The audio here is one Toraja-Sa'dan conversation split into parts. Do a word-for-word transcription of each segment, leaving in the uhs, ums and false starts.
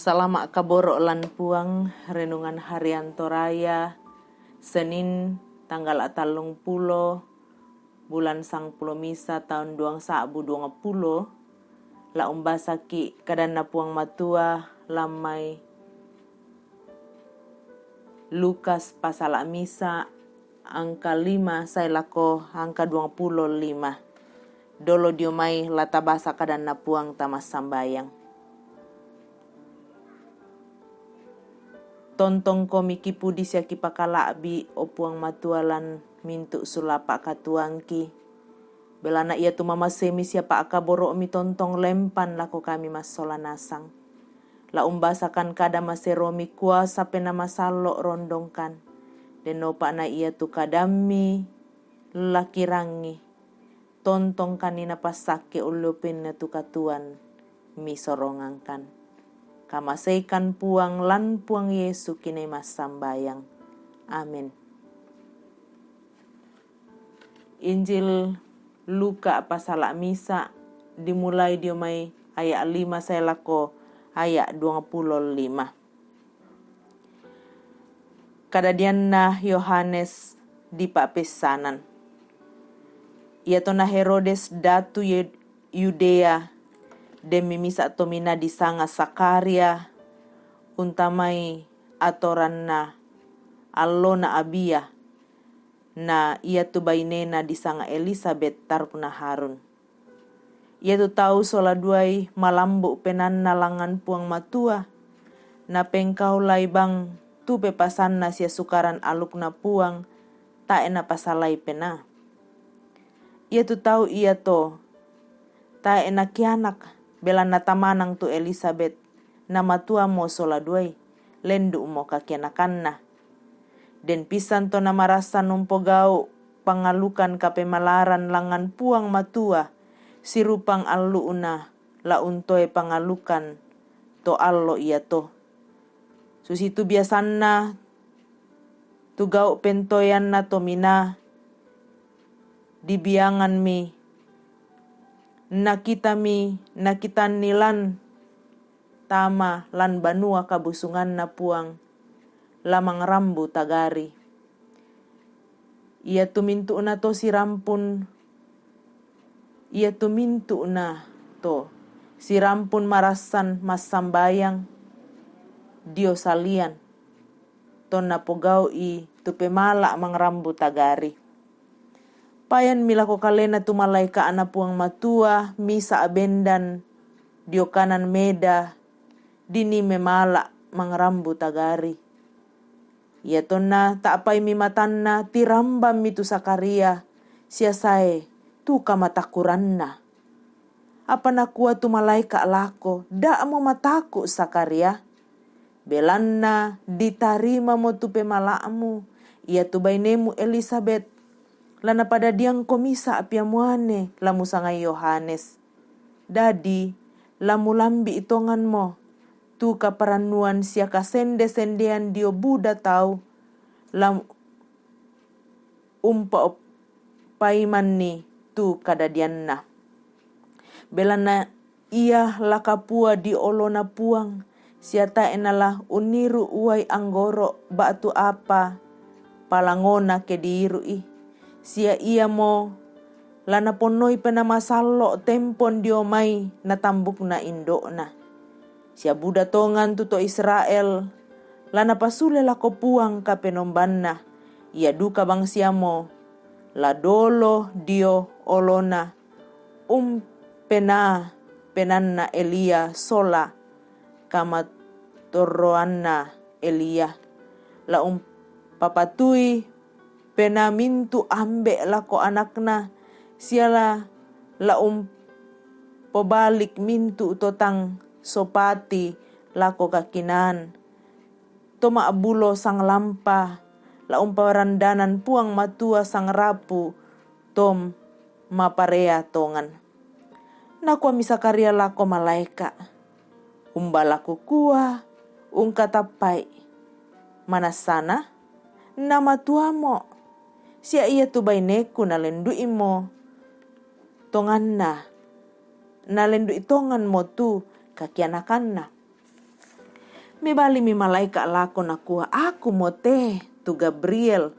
Salama' kaboro' lan Puang. Renungan Harian Toraya, Senin, tanggal tallung pulo, bulan sangpulo misa, taun duang sa'bu duang pulo. La umbasaki' kadanNa Puang Matua lan mai Lukas pasala' misa, angka lima sae lako angka duang pulo lima. Dolo dio mai la tabasa kadanNa Puang tamassambayang. Tontongkomi kipudi sia kipakala'bi, o Puang Matua, lan mintu' sulapa' katuangki. Belanna iatu mamaseMi sia pa'kaboro'Mi tontong lempan lako kami massola nasang. La umbasakan kada maseroMi kuasa Penaa Masallo' rondongkan, dennoupa na iatu kadamMi la kirangi, tontongkan ni napassakke ullupenna tu katuoan Misorongangkan. Kamaseikan Puang lan Puang Yesu kinai massambayang. Amin. Injil Luka pasala' misa, dimulai dio mai aya' lima sae lako aya' duang pulo lima. Kadadianna Yohanes dipa'pessanan. Iatonna Herodes datu Yu-, Yudea, den mi misa' tominaa disanga Zakharia untamai atoranna allona Abia, na iatu bainena disanga Elisabet tarukna Harun. Iatu tau sola duai malambu' penaanna langngan Puang Matua, napengkaolai bang tu pepasanna sia Sukaran alukNa Puang, tae' napasalai penaa. Iatu tau iato tae' nakianak, belanna tamanang tu Elisabet, namatuamo sola duai, lendu'mo kakianakanna. Den pissan to namarassan umpogau' pangallukan kapemalaran langngan Puang Matua, sirupang allu'na la untoe pangallukan to allo iato. Susitu biasanna tu gau' pentoeanna tominaa, dibianganmi, nakitami, nakitanni lan tama lan banua kabusunganNa Puang, la mangrambu tagari. Iatu mintu'na to sirampun, iatu mintu'na to sirampun marassan massambayang dio salian, tonna pogau'i tu pemala' mangrambu tagari. Payanmi lako kalena tu malaeka'Na Puang Matua, misa' bendan dio kanan meda, dinii memala' mangrambu tagari. Iatonna ta'paimi matanna, tirambammi tu Zakharia, sia sae tu kamatakkuranna. Apa nakua tu malaeka' lako, "Da'mo mataku', Zakharia. Belanna ditarimamo tu pemala'mu, iatu bainemu Elisabet, la napadadiangko misa' pia muane, la musangai Yohanes. Dadi, la mulambi'i tonganmo tu kaparannuan sia kasende-sendean dio buda tau, la umpa'opaimanni tu kadadianna. Belanna ia la kapua dio oloNa Puang, sia tae' nala unniru' uai anggoro' ba'tu apa palangona ke diiru'i. Sia iamo la naponnoi Penaa Masallo' tempon dio mai natambukna indo'na. Sia buda tongan tu to Israel la napasule lako Puang Kapenombanna. Ia duka bangsiamo la dolo dio olona umpenaa penaanna Elia sola kamatorroanna Elia. La umpapatui penaa mintu' ambe' lako anakna, sia la, la umpobalik mintu' to tang sopati lako kakinaan. To ma'bulo sanglampa, la umparandanan Puang Matua sangrapu to maparea tongan." Nakuami Zakharia lako malaeka', "Umba la kukua, ungkatappai? Manassana? Namatuamo, sia iatu baineku nalendu'imo tonganna, nalendu'i tonganmo tu kakianakanna." Mebali mi malaika' lako nakua, "Aku mo te tu Gabriel,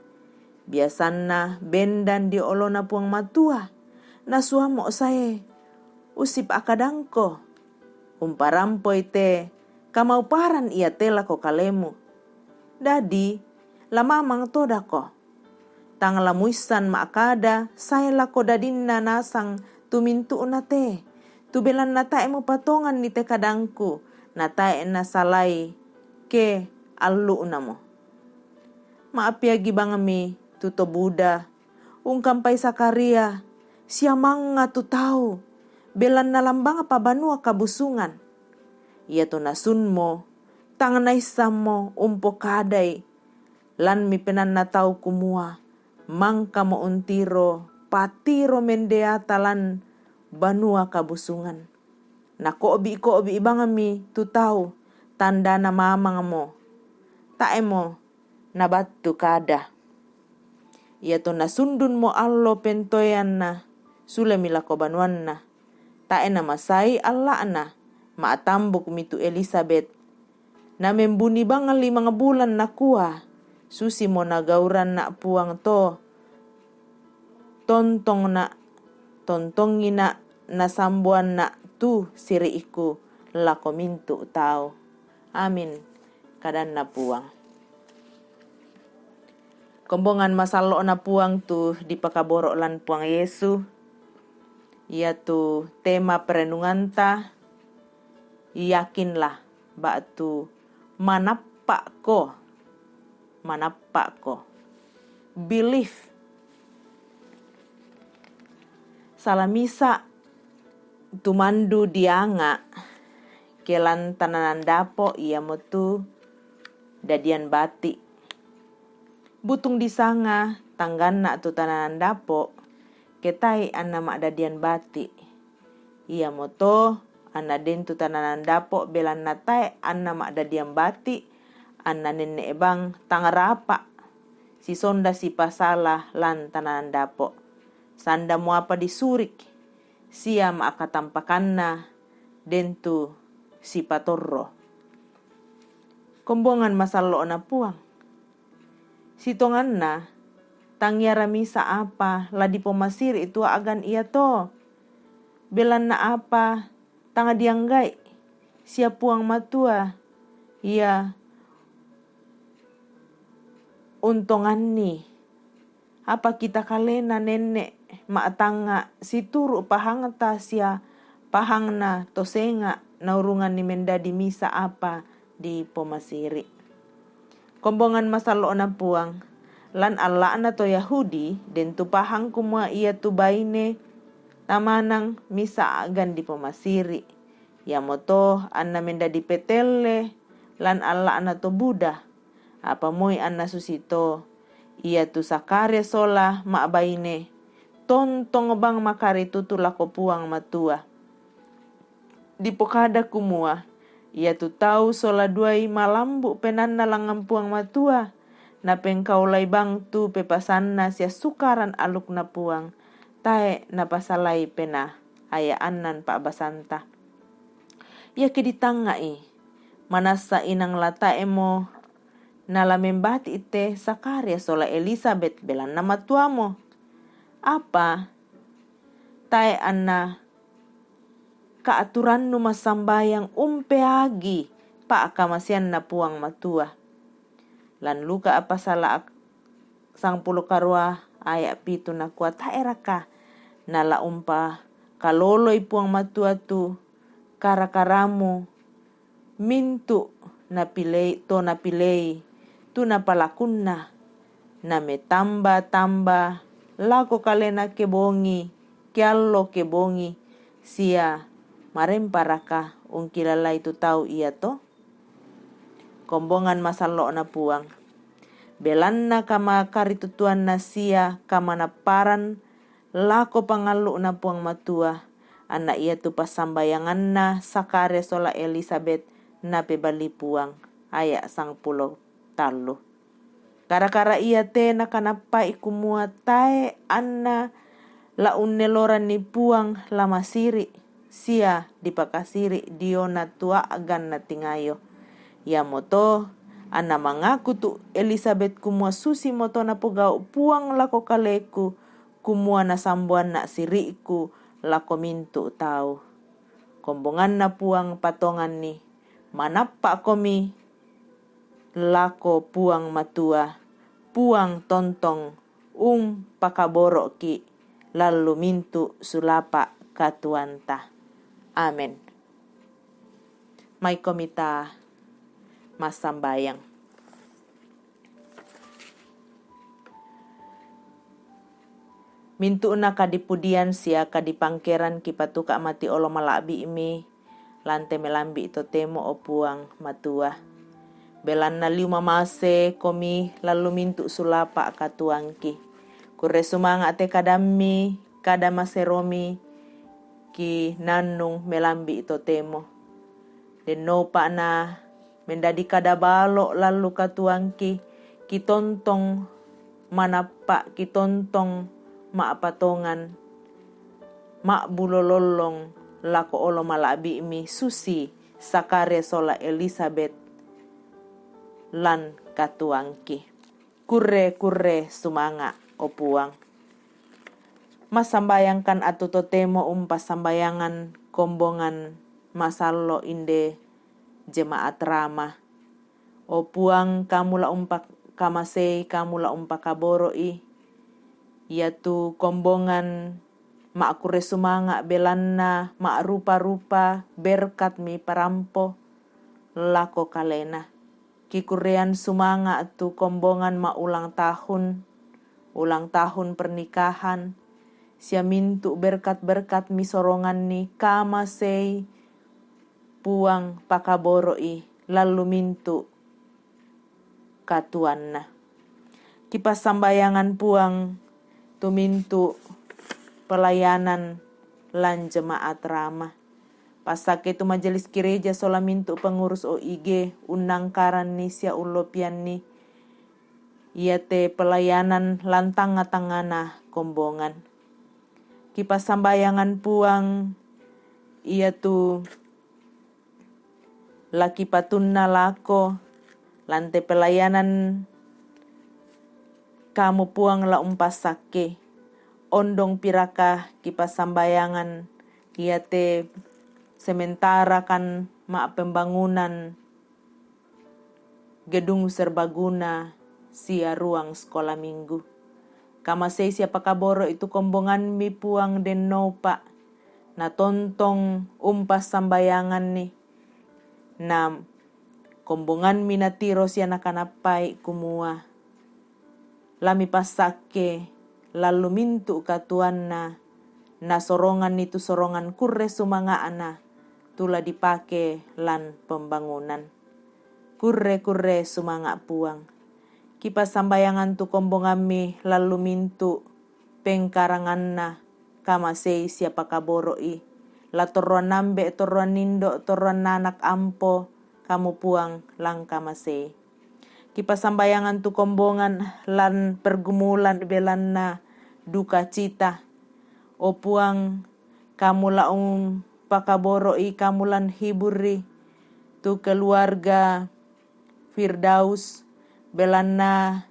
biasanna bendan dio olona Puang Matua, na suamo sae usipa'kadangko, umparampoi te kamauparan iate lako kalemu. Dadi, la mamang todako. Tang la muissan ma'kada sae lako dadinna nasang tu mintu'na te, tu belanna tae' mupatonganni te kadangku, na tae' nasalai ke allu'namo." Ma'apeagi bangmi tu to buda ungkampai Sakaria sia mangnga tu tau, belanna lambangpa banua kabusungan. Iato nasunmo, tang naissammo umpokadai lanmi penaanna tau kumua, "Mangkamo untiro patiro mendeata lan banua kabusungan." Nako'bi-ko'bi bangmi tu tau, tandana mamangmo. Tae'mo nabattu kada. Iato nasundunmo allo pentoeanna, sulemi lako banuanna. Tae' namasai alla'na, ma'tambukmi tu Elisabet. Namembuni bang limang bulan nakua, "Susimo nagauranna Puang to, tontongna, tontongina nasamboanna tu siri'ku lako mintu' tau." Amin. Kadanna Puang. Kombongan masallo'na Puang tu dipakaboro' lan Puang Yesu, iatu tema perenunganta, yakinlah, ba'tu manappa'ko, manappa'ko. Believe. Sala misa' tumandu dianga' ke lan tananan dapo', iamotu dadian bati'. Butung disanga tangganna tu tananan dapo', ke tae' anna ma'dadian bati'. Iamoto anna den tu tananan dapo', belanna tae' anna ma'dadian bati', anna nenne' bang tang rapa', sisonda sipasala lan tananan dapo'. Sandamo apa disurik, sia ma'katampakanna den tu sipatorro. Kombongan masallo'na Puang. Sitonganna, tangiara misa' apa la dipomasiri' tu a'gan iato. Belanna apa tang diangga'i sia Puang Matua ia untonganni. Apa kita kalena nenne' ma'tangnga' situru' pahangta sia pahangna to senga' naurunganni mendadi misa' apa dipomasiri'. Kombongan masallo'na Puang, lan alla'na to Yahudi, den tu pahang kumua iatu baine tamanang misa' a'gan dipomasiri'. Iamoto anna mendadi petelle lan alla'na to buda. Apa moi anna susito, iatu Sakaria sola ma'baine, tontong bang makaritutu lako Puang Matua. Dipokada kumua, iatu tau sola duai malambu' penaanna langngan Puang Matua, napengkaolai bang tu pepasanna sia sukaran alukna Puang, tae' napasalai penaa, aya' annan pa'basanta. Iake ditangnga'i, manassa inang la tae'mo nala membati' te Sakaria sola Elisabet, belanna matuamo. Apa tae' anna kaaturannu massambayang umpeagi pa'kamaseanna Puang Matua. Lan Luka apa sala ak-, sangpulo karua aya' pitu nakua, tae'raka nala umpakaloloi Puang Matua tu kara-karamu mintu' napilei, to napilei, tu napalakunna, nametamba-tamba lako kalena ke bongi, ke allo ke bongi, sia maremparaka ungkilalai tu tau iato? Kombongan masallo'na Puang. Belanna kamakaritutuanna sia kamanapparan lako pangallu'na Puang Matua, anna iatu passambayanganna Sakaria sola Elisabet napebali Puang, aya' sangpulo tallu. Kara-kara iate nakanappa'i kumua tae' anna la unneloranni Puang la masiri', sia dipakasiri' diona tu a'gan natingayo. Iamoto, anna mangaku tu Elisabet kumua susi moto napogau Puang lako kaleku, kumua nasamboanna siriku lako mintu tau. Kombonganna Puang patonganni, manappa komi lako Puang Matua, Puang tontong umpakaboroki lallu mintu sulapa katuanta. Amen. Mai komita massambayang. Mintu'na kadipudian sia kadipangkeran kipatuka mati olo mala'bi'mi, lante melambi totemo o Puang Matua. Belanna liu mamase komi lallu mintu sulapa katuangki. Kurre sumanga te kadammi, kada maseromi, ki nannung melambi totemo. Dennopa na mendadi kada balo lallu katuangki, kitontong manappa, kitontong ma'patongan, ma'bulo lollong lako olo mala'bi'mi susi Sakaria sola Elisabet lan katuangki. Kurre-kurre sumanga, o Puang. Massambayangkan atu totemo umpassambayangan kombongan masallo inde jemaat Rama. O Puang, kamu la umpakamasei, kamu la umpakaboro'i. Iatu kombongan ma'kurre sumanga belanna ma'rupa-rupa berkat miparampo lako kalena. Kikurrean sumanga tu kombongan ma'ulang tahun, ulang tahun pernikahan, sia mintu berkat-berkat misoronganni kamasei Puang pakaboro'i lallu mintu katuanna. Kipassambayangan Puang tu mintu pelayanan lan jemaat Rama. Passakke tu majelis gereja sola mintu pengurus O I G unnangkaranni sia ullopianni iate pelayanan lan tangnga-tangngana kombongan. Kipassambayangan Puang iatu lakipatunna lako lante pelayanan kamu Puang la umpassakke. Ondong piraka kipassambayangan iate sementara kan ma'pembangunan gedung serbaguna sia ruang sekolah minggu. Kamasei sia pakaboro'i tu kombonganmi Puang dennopa, natontong umpassambayanganni, na kombonganmi natiro sia nakanappai kumua, la mipassakke lallu mintu katuanna, nasoronganni tu sorongan kurre sumanga'na, tu la dipake lan pembangunan. Kurre-kurre sumanga Puang. Kipassambayangan tu kombongammi lallu mintu pengkaranganna, kamasei sia pakaboro'i, la torroan ambe, torroan indo, torroan anak ampo, kamu Puang langkamasei. Kipassambayangan tu kombongan lan pergumulan belanna duka cita. O Puang, kamu la umpakaboro'i, kamu lan hiburri tu keluarga Firdaus, belanna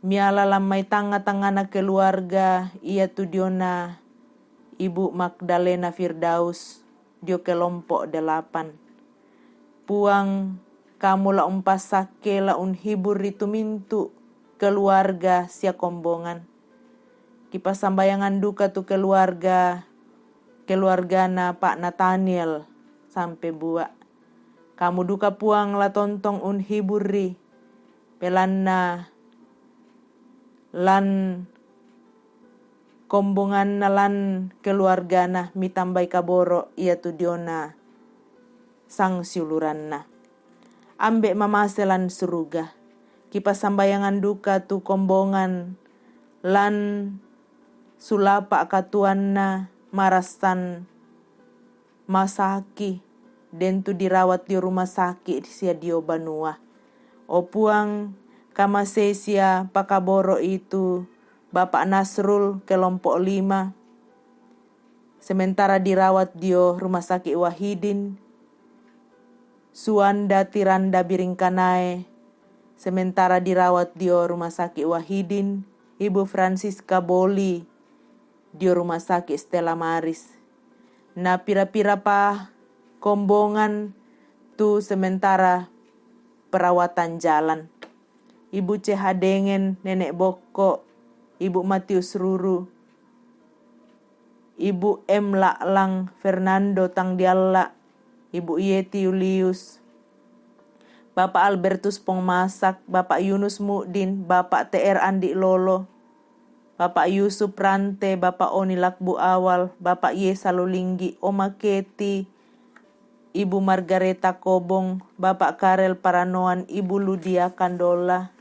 miala lan mai tangnga-tangngana keluarga iatu diona Ibu Magdalena Firdaus dio kelompok delapan. Puang, kamu la umpassakke, la unhiburri tu mintu keluarga sia kombongan. Kipassambayangan duka tu keluarga, keluargana Pak Nathaniel sampe bua. Kamu duka Puang la tontong unhiburri, belanna lan kombonganna lan keluargana mitambai kaboro iatu diona sang siuluranna. Ambe mamase lan suruga. Kipassambayangan duka tu kombongan lan sulapa katuanna marassan masaki, dentu dirawat dio rumah sakit sia dio banua. O Puang, kamasei sia pakaboro'i tu Bapak Nasrul kelompok lima, sementara dirawat dio rumah sakit Wahidin, Suanda Tiranda Biringkanae, sementara dirawat dio Rumah Sakit Wahidin, Ibu Francisca Boli dio Rumah Sakit Stella Maris. Na pira-pira pa kombongan tu sementara perawatan jalan. Ibu Ceha Dengen, Nenek Bokko, Ibu Matius Ruru, Ibu M Laklang, Fernando Tangdialla, Ibu Yeti Yulius, Bapak Albertus Pongmasak, Bapak Yunus Mudin, Bapak T R Andi Lolo, Bapak Yusuf Rante, Bapak Oni Lakbu Awal, Bapak Yesa Lulinggi, Oma Keti, Ibu Margareta Kobong, Bapak Karel Paranoan, Ibu Ludia Kandola,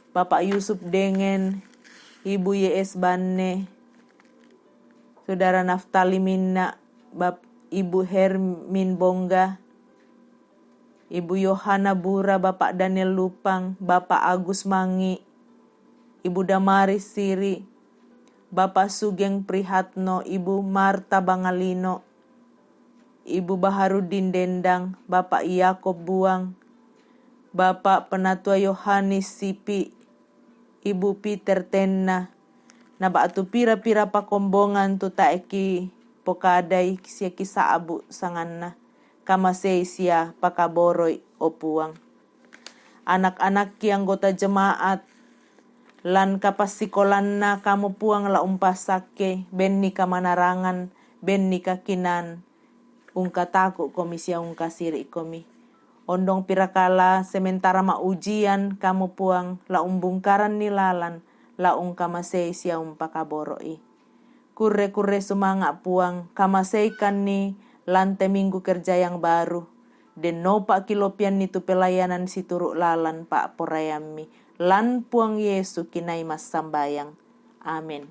Bapak Yusuf Dengen, Ibu Y S Banne, Saudara Naftali Minna, Bap-, Ibu Hermin Bongga, Ibu Yohana Bura, Bapak Daniel Lupang, Bapak Agus Mangi, Ibu Damaris Siri, Bapak Sugeng Prihatno, Ibu Marta Bangalino, Ibu Baharudin Dendang, Bapak Yakob Buang, Bapak Penatua Yohanes Sipi, Ibu Peter Tenna, na ba'tu pira-pira pakombongan tu tae ki pokadai sia ki sa'bu sanganna, kamasei sia pakaboroi, o Puang. Anak-anakki anggota jemaat, lan kapassikolanna Kamu Puang la umpasakke, benni kamanarangan, benni kakinaan, ungkataku Komi sia ungkasiri Komi. Ondong pirakala sementara ma'ujian Kamu Puang la umbungkaranni lalan, la ungkamasei sia umpakaboro'i. Kurre-kurre sumanga' Puang, kamaseikanni lan te minggu kerja yang baru. Dennopa kilopianni tu pelayanan situru' lalan pa'poraiammi. Lan Puang Yesu kinai massambayang. Amin.